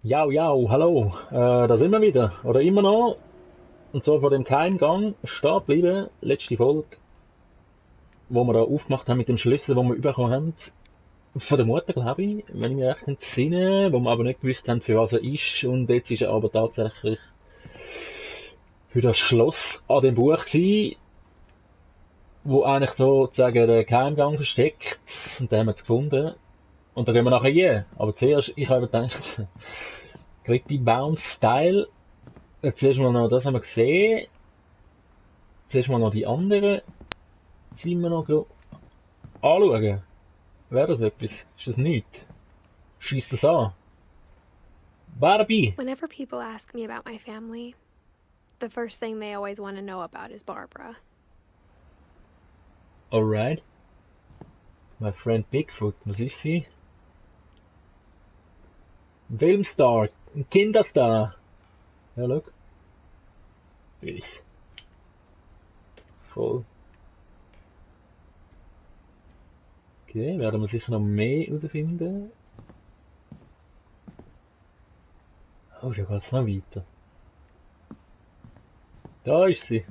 Ja, ja, hallo, da sind wir wieder. Oder immer noch. Und zwar vor dem Keimgang stehen geblieben. Letzte Folge, wo wir da aufgemacht haben mit dem Schlüssel, den wir bekommen haben. Von der Mutter, glaube ich, wenn ich mich recht entsinne. Wo wir aber nicht gewusst haben, für was er ist. Und jetzt ist er aber tatsächlich für das Schloss an dem Buch gewesen, wo eigentlich sozusagen den Keimgang versteckt. Und den haben wir gefunden. Und da gehen wir nachher hin. Aber zuerst, ich habe gedacht, Creepy Bounce Style. Zuerst mal noch, das haben wir gesehen. Zuerst mal noch die anderen sind wir noch anschauen. Wäre das etwas? Ist das nichts? Schießt das an? Barbie! Whenever people ask me about my family, the first thing they always want to know about is Barbara. Alright. My friend Bigfoot, was ist sie? Ein Filmstar, ein Kinderstar. Ja, schau. Böse. Voll. Okay, werden wir sicher noch mehr herausfinden. Oh, da geht's noch weiter. Da ist sie.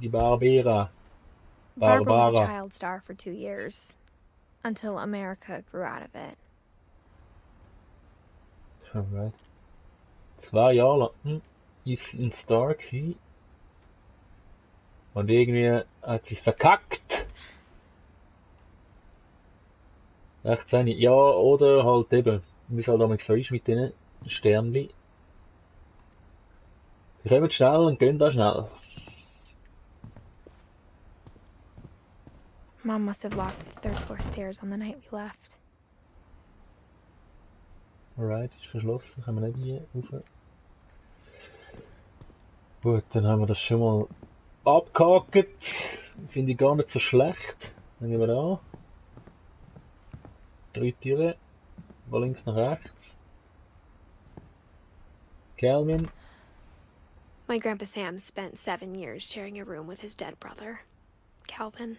Die Barbara. Barbara was a Barbara. child star for 2 years, until America grew out of it. Alright. 2 Jahre lang ist ein Star gewesen. Und irgendwie hat sie es verkackt. Echt seine, ja, oder halt eben, wie es halt damals so ist mit den Sternli. Die kommen schnell und gehen da schnell. Mom must have locked the third floor stairs on the night we left. Alright, ist verschlossen, können wir nicht hier rauf. Gut, dann haben wir das schon mal abgehakt. Finde ich gar nicht so schlecht. Dann gehen wir da. 3 Türen, von links nach rechts. Calvin. My Grandpa Sam spent 7 years sharing a room with his dead brother, Calvin.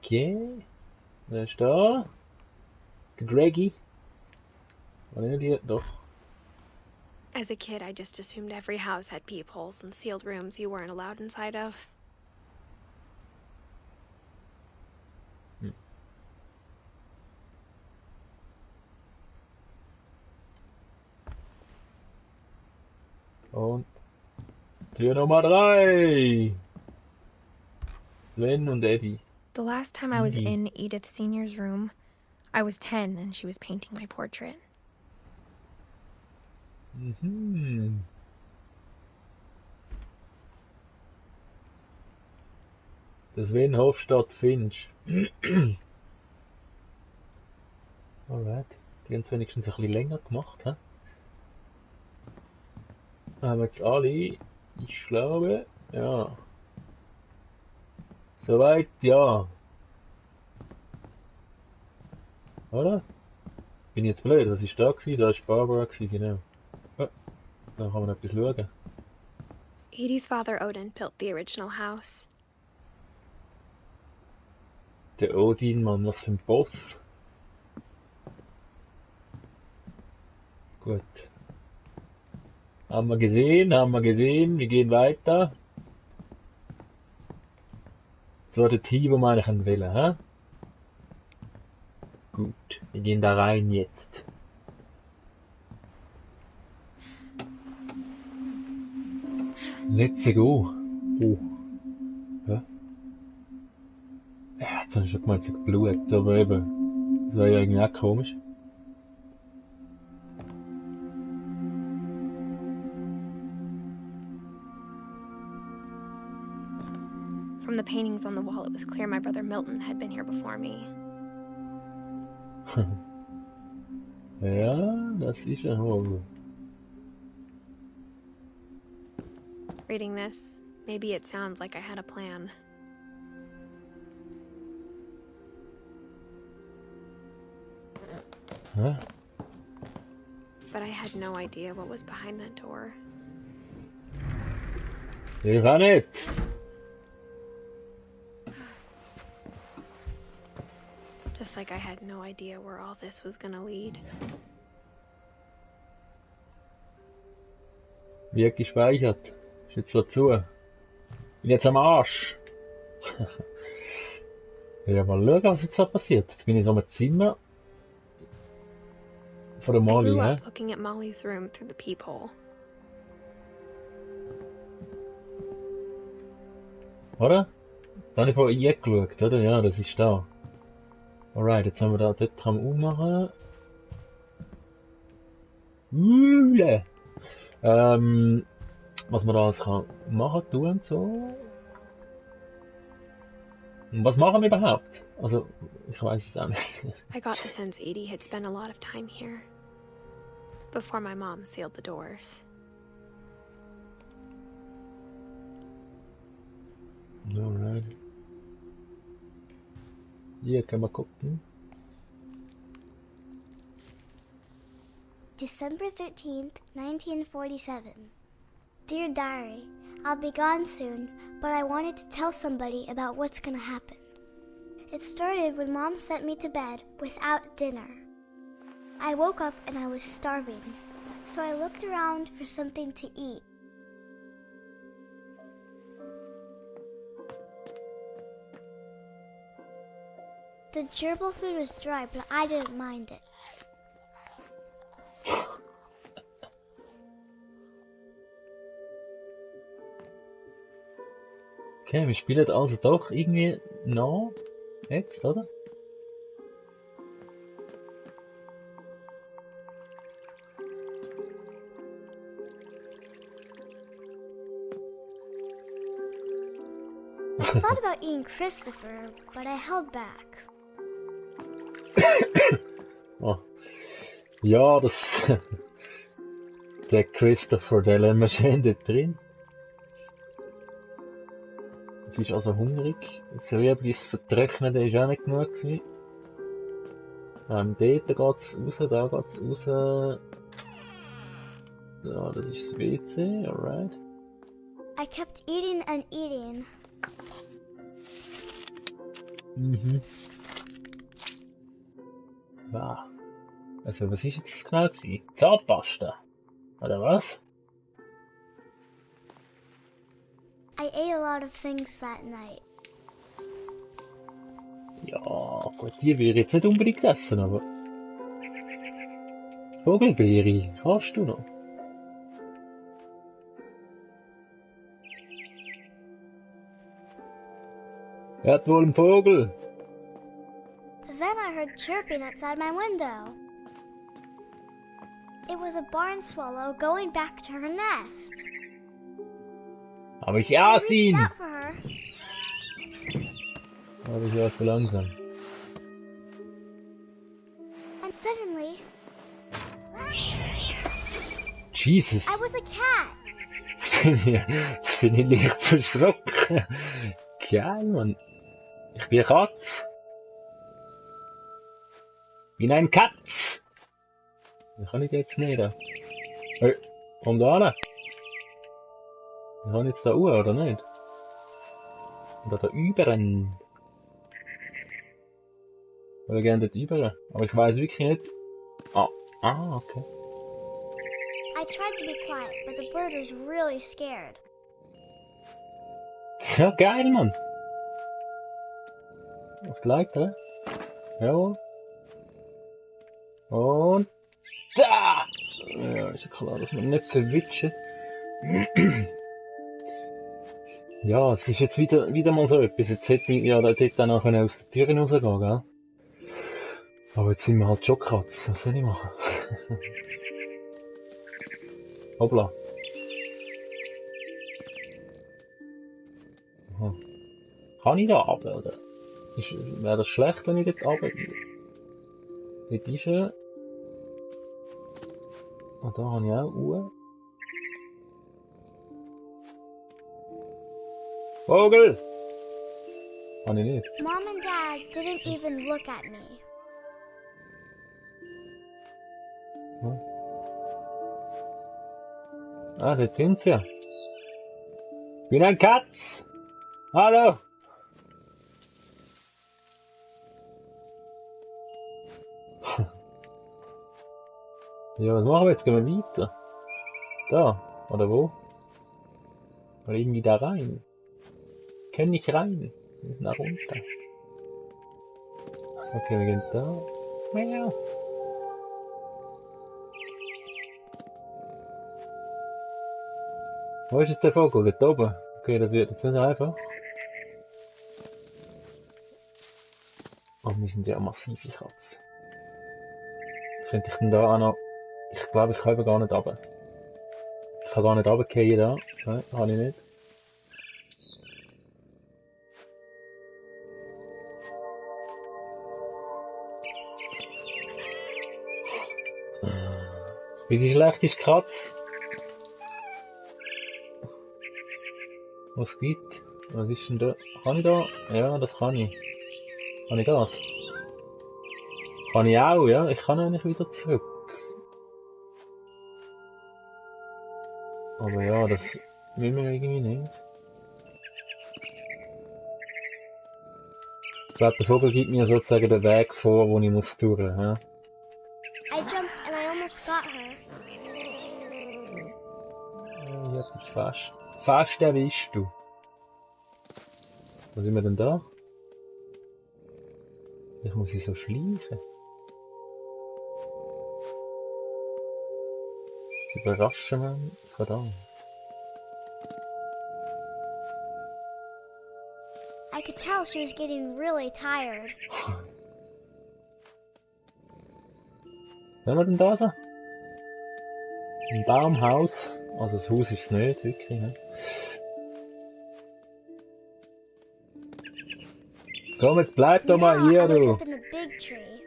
Okay. Wer ist da? Der Greggy. War nicht hier? Doch. As a kid, I just assumed every house had peepholes and sealed rooms you weren't allowed inside of. Und Tür Nummer 3. Sven und Eddie. The last time I was Edie. in Edith Sr.'s room, I was 10 and she was painting my portrait. Mhm. Der Sven Hofstadt Finch. Alright. Die haben es wenigstens ein bisschen länger gemacht, hä? Haben wir jetzt alle? Ich glaube, ja. Soweit, ja. Oder? Bin ich jetzt blöd, was ist da gewesen? Da ist Barbara gewesen, genau. Ja, da kann man etwas schauen. Edie's father, Odin, built the original house. Der Odin, Mann, was für ein Boss. Gut. Haben wir gesehen, wir gehen weiter. Das war der Team, wo wir eigentlich wollen, hä? Gut, wir gehen da rein jetzt. Let's go. Oh. Ja. Ja, jetzt habe ich schon gemeint, es hat Blut, aber eben, das wäre ja irgendwie auch komisch. From the paintings on the wall, it was clear my brother Milton had been here before me. Ja, das ist ja wohl. Reading this, maybe it sounds like I had a plan. Hä? But I had no idea what was behind that door. Ich auch nicht. Just like I had no idea where all this was gonna lead. Wird gespeichert. Ist jetzt dazu. Bin jetzt am Arsch. Ja, mal schauen, was jetzt so passiert. Jetzt bin ich so im Zimmer von der I Molly, grew hä? up looking at Molly's room through the peephole. Oder? Da habe ich vorhin geschaut, oder? Ja, das ist da. Alright, jetzt haben wir da, dort kann man aufmachen. Was man da alles kann machen, tun und so. Und was machen wir überhaupt? Also, ich weiß es auch nicht. I got the sense Edie had spent a lot of time here. Before my mom sealed the doors. Alright. Hier kann man gucken. December 13th, 1947. Dear Diary, I'll be gone soon, but I wanted to tell somebody about what's gonna happen. It started when Mom sent me to bed without dinner. I woke up and I was starving, so I looked around for something to eat. The gerbil food was dry, but I didn't mind it. Okay, wir spielen also doch irgendwie noch. Jetzt, oder? I thought about eating Christopher, but I held back. Oh. Ja, das. Der Christopher, der lassen wir schön dort drin. Sie ist also hungrig. Das Rüeblis vertrocknet ist auch nicht genug gewesen. Dort geht's raus, da geht's raus. Ja, das ist das WC, alright. I kept eating and eating. Mhm. Wow. Also, was ist jetzt das genau gewesen? Zahnpasta? Oder was? I ate a lot of things that night. Ja, gut, die würde ich jetzt nicht unbedingt essen, aber... Vogelbeere, hast du noch? Er hat wohl einen Vogel. Then I heard chirping outside my window. It was a barn swallow going back to her nest. Aber ich I aß reached ihn. out for her. Aber ich war zu langsam. And suddenly, Jesus. I was a cat. Jetzt bin ich leicht verschrocken. Geil, Mann. Ich bin eine Katz. Bin ein Katz. Wie kann ich jetzt nicht? Hey, komm da hin. Wir kann jetzt da Uhr, oder nicht? Oder da überen. Ich würde gerne dort überen. Aber ich weiß wirklich nicht. Ah, okay. I tried to be quiet, but the bird was really scared. Ja, geil, Mann. Auf die Leiter. Jawohl. Und da! Ja, ist ja klar, dass man nicht verwitschen. Ja, es ist jetzt wieder mal so etwas. Jetzt hätte ich ja dort dann auch aus der Tür rausgehen, gell? Aber jetzt sind wir halt schon Katz. Was soll ich machen? Hoppla. Aha. Kann ich da runter, oder? Wäre das schlecht, wenn ich dort runter... Dort ist er. Und da habe ich auch Uhr. Vogel! Habe ich nicht. Mom and Dad didn't even look at me. Ah, dort sind sie ja. Ich bin ein Katz! Hallo! Ja, was machen wir jetzt? Gehen wir weiter? Da, oder wo? Oder irgendwie da rein? Können nicht rein. Wir müssen da runter. Okay, wir gehen da. Miau. Wo ist jetzt der Vogel? Dort oben. Okay, das wird jetzt nicht einfach. Oh, wir sind ja eine massive Katze. Könnte ich denn da auch noch... Ich glaube, ich kann eben gar nicht runter. Ich kann gar nicht runtergehen da. Nein, kann ich nicht. Ich bin die schlechteste Katze. Was gibt? Was ist denn da? Kann ich da? Ja, das kann ich. Kann ich das? Kann ich auch, ja? Ich kann eigentlich wieder zurück. Aber ja, das will man irgendwie nicht. Ich glaube, der Vogel gibt mir sozusagen den Weg vor, wo ich muss durch, ja? I jumped and I almost got her. Ich hab dich fast erwischt, du. Wo sind wir denn da? Ich muss so schleichen. Das überraschen mich, verdammt. I could tell she was getting really tired. Wer wir denn da so? Ein Baumhaus. Also das Haus ist es nicht, wirklich, ne? Komm, jetzt bleib doch mal hier, I was du! up in the big tree.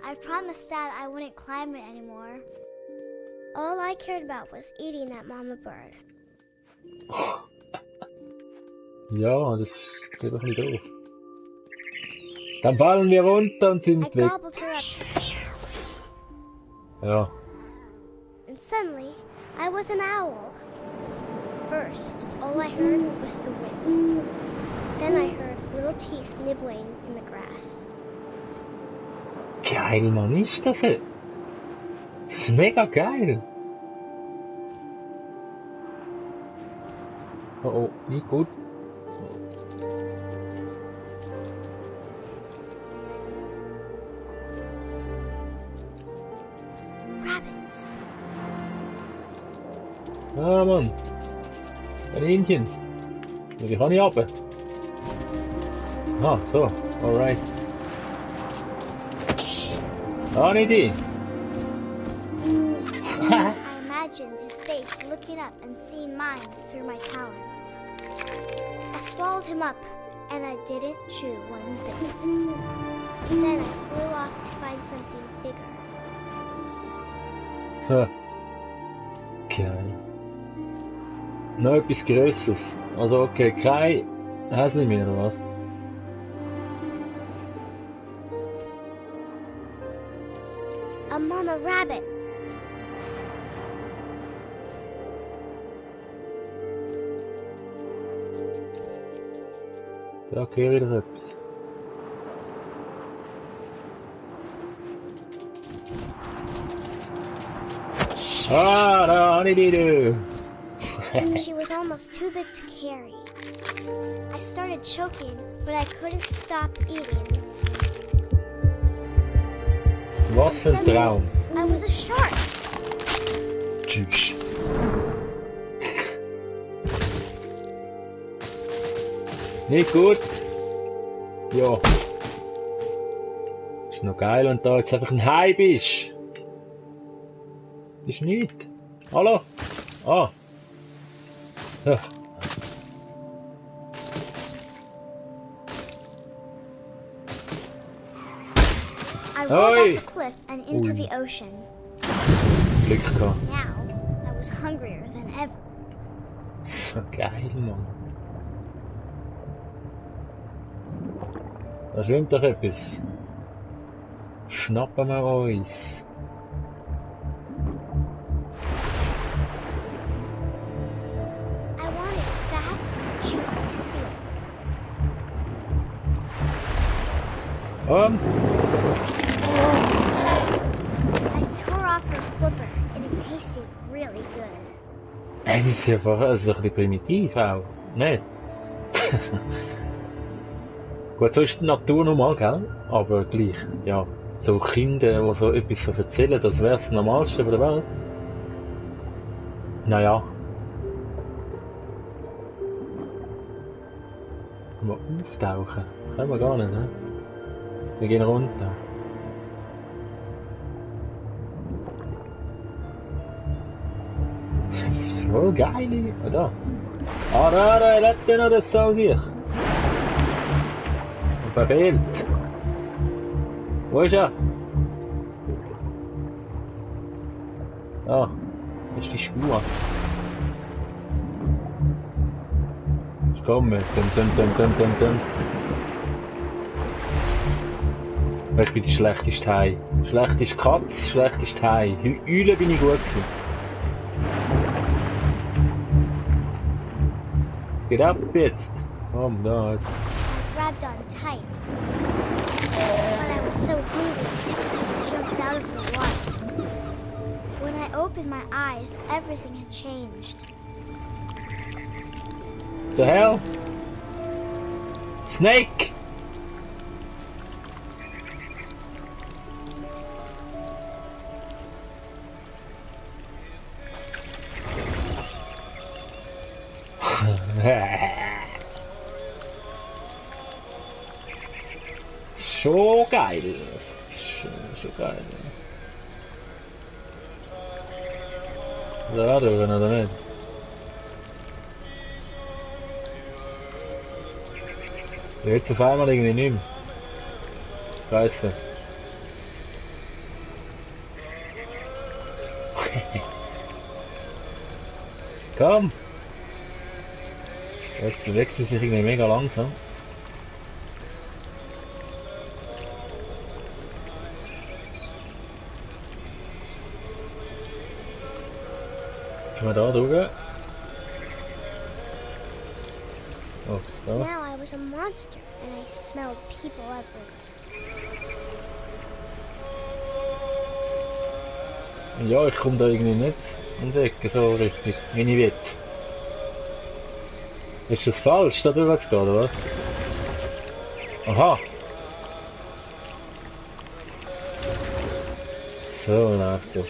I promised Dad I wouldn't climb it anymore. All I cared about was eating that mama bird. Ja, das ist doch nicht doof. Dann fallen wir runter und I sind weg. gobbled her up, Ja. and suddenly I was an owl. First, all I heard was the wind. Then I heard little teeth nibbling in the grass. Geil, Mann, ist das? Das ist mega geil. Oh, oh, nicht gut. Rabbits. Ah, Mann. Ein Hähnchen. Ja, die kann ich runter. Ah, so. Alright. Ah, nicht die. I imagined his face looking up and seeing mine through my talons. I swallowed him up, and I didn't chew one bit. Then I flew off to find something bigger. Ha. Geil. Noch etwas Größeres. Also okay, kein Häsli mehr, oder was? A mama rabbit. Da höre ich wieder etwas. Ah, da habe ich die, du! She was almost too big to carry. I started choking, but I couldn't stop eating. Was für ein Traum! I was a shark. Tschüss! Nicht gut! Ja. Ist noch geil, wenn du da jetzt einfach ein Hai bist! Ist nicht! Hallo? Ah! Ja. I rolled Oi. off the cliff and into Ui. the ocean. Glück gehabt. Now, I was hungrier than ever. So geil, Mann. Da schwimmt doch etwas. Schnappen wir uns. I wanted fat, juicy seals. Und? I tore straw for a flipper, and it tasted really good. Es ist einfach ein bisschen primitiv auch. Nicht? Gut, so ist die Natur normal, gell? Aber gleich, ja. So Kinder, die so etwas so erzählen, das wäre das Normalste der Welt. Naja. Mal auftauchen. Können wir gar nicht, ne? Wir gehen runter. Das ist voll geil. Da. Ah, da lebt ja noch das Sau sich. Und verfehlt. Wo ist er? Ah, das ist die Spur. Ich komme. Ich bin die schlechteste Hai. Schlechteste Katze, schlechteste Hai. Heulen bin ich gut gewesen. Es geht ab jetzt. Komm, da jetzt. I grabbed on tight. But I was so hungry, I jumped out of the water. When I opened my eyes, everything had changed. The hell? Snake! So geil. Schon geil. Da drüben, oder nicht? Jetzt auf einmal irgendwie nicht mehr. Scheiße. Komm! Jetzt bewegt sie sich irgendwie mega langsam. Können wir da drüber? Oh, da. Now I was a monster, and I smelled people everywhere. Ja, ich komme da irgendwie nicht entdecken, so richtig, wie ich will. Ist das falsch, da drüber zu gehen, oder was? Aha! So läuft das.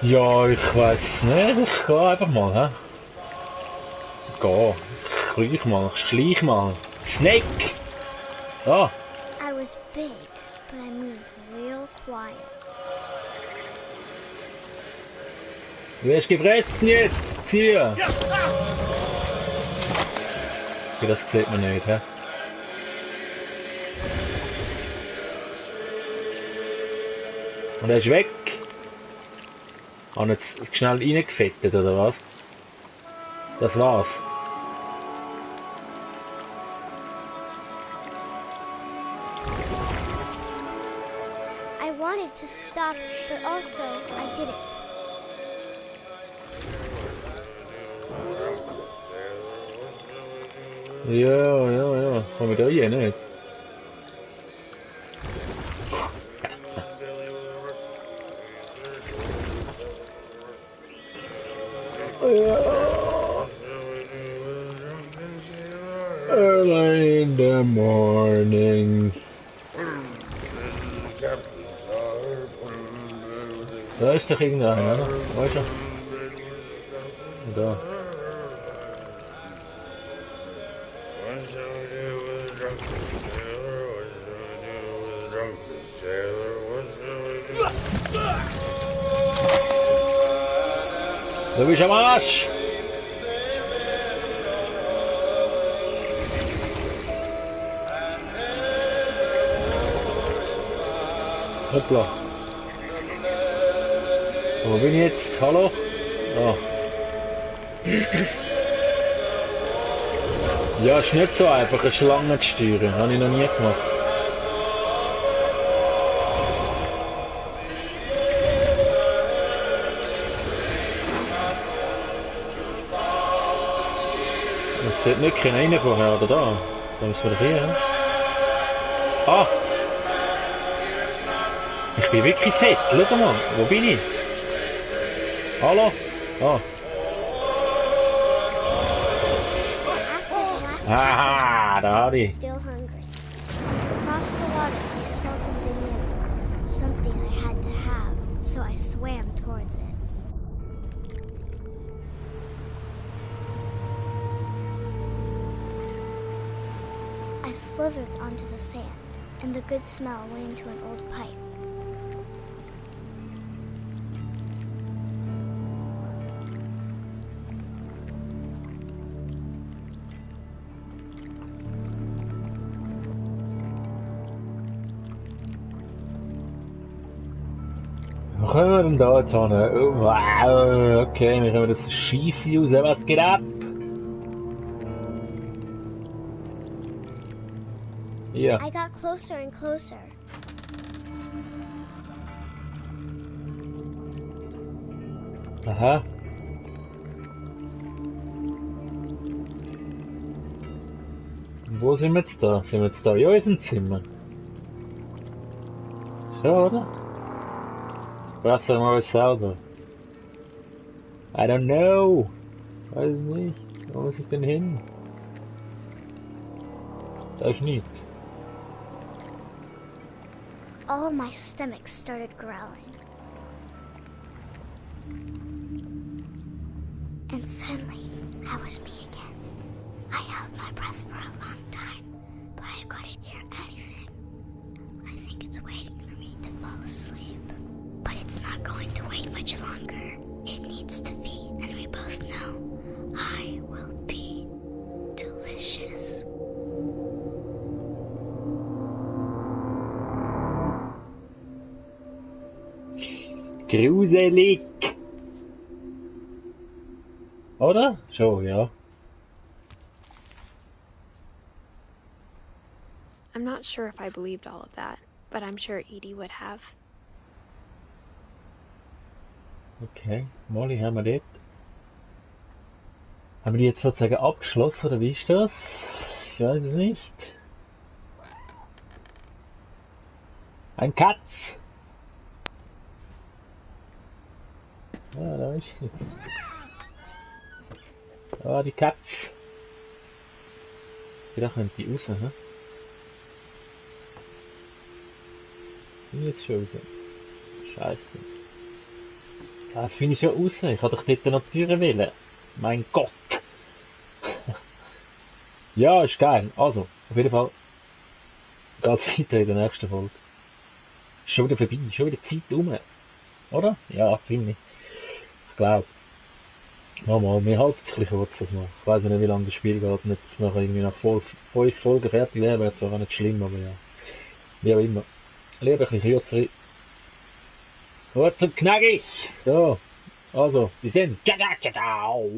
Ja, ich weiß nicht, ich gehe einfach mal, hä? Geh, ich mal, ich schleich mal. Snake! Ah! I was big, but I moved real quiet. Du wirst gefressen jetzt! Zieh! Okay, das sieht man nicht, hä? Und er ist weg! Haben jetzt schnell reingefettet, oder was? Das war's. I wanted to stop, but also I didn't. Ja. Komm ich da rein, nicht? Early in the morning. Da ist doch irgendeiner, oder? Wo ist er? Da. Du bist am Arsch! Hoppla. Wo bin ich jetzt? Hallo? Ah. Ja, ist nicht so einfach, eine Schlange zu steuern. Habe ich noch nie gemacht. Jetzt sollte nicht rein vorher, oder da? Da müssen wir doch hier. Ah! Ich bin wirklich fett, schau mal, wo bin ich? Hallo? Ah. After the last Aha, da I habe was ich. still hungry. Across the water, I smelled something new. Something I had to have, so I swam towards it. I slithered onto the sand, and the good smell went into an old pipe. Wo kommen wir denn da jetzt hin? Oh, wow, okay, wir kommen aus der Scheisse raus, was geht ab? Ja, I got closer and closer. aha. Wo sind wir jetzt da? Sind wir jetzt da in unserem Zimmer? Schon, oder? Besser mal selber. I don't know. Weiß nicht. Wo muss ich denn hin? Da ist nichts. All my stomach started growling. And suddenly, I was me again. I held my breath for a long time, but I couldn't hear anything. I think it's waiting for me to fall asleep. But it's not going to wait much longer. It needs to feed, and we both know I will be delicious. Gruselig! Oder? Schon, ja. I'm not sure if I believed all of that, but I'm sure Edie would have. Okay, Molly haben wir dort. Haben wir die jetzt sozusagen abgeschlossen, oder wie ist das? Ich weiß es nicht. Ein Katz! Ah, da ist sie. Ah, die Katz. Da kommt die raus, hä? Bin jetzt schon raus. Scheiße. Ja, jetzt bin ich schon raus. Ich habe doch dort noch die Türen wählen. Mein Gott. Ja, ist geil. Also, auf jeden Fall geht's weiter in der nächsten Folge. Ist schon wieder vorbei. Schon wieder Zeit rum. Oder? Ja, ziemlich. Ich glaube. Mal, wir halten es ein bisschen kurz, das mal. Ich weiß nicht, wie lange das Spiel geht. Nicht, dass nachher irgendwie nach 5 Folgen fertig wäre, wäre zwar auch nicht schlimm, aber ja. Wie auch immer. Lieber ein bisschen kürzer. Kurz und knackig. So. Also, bis dann. Ciao, ciao, ciao.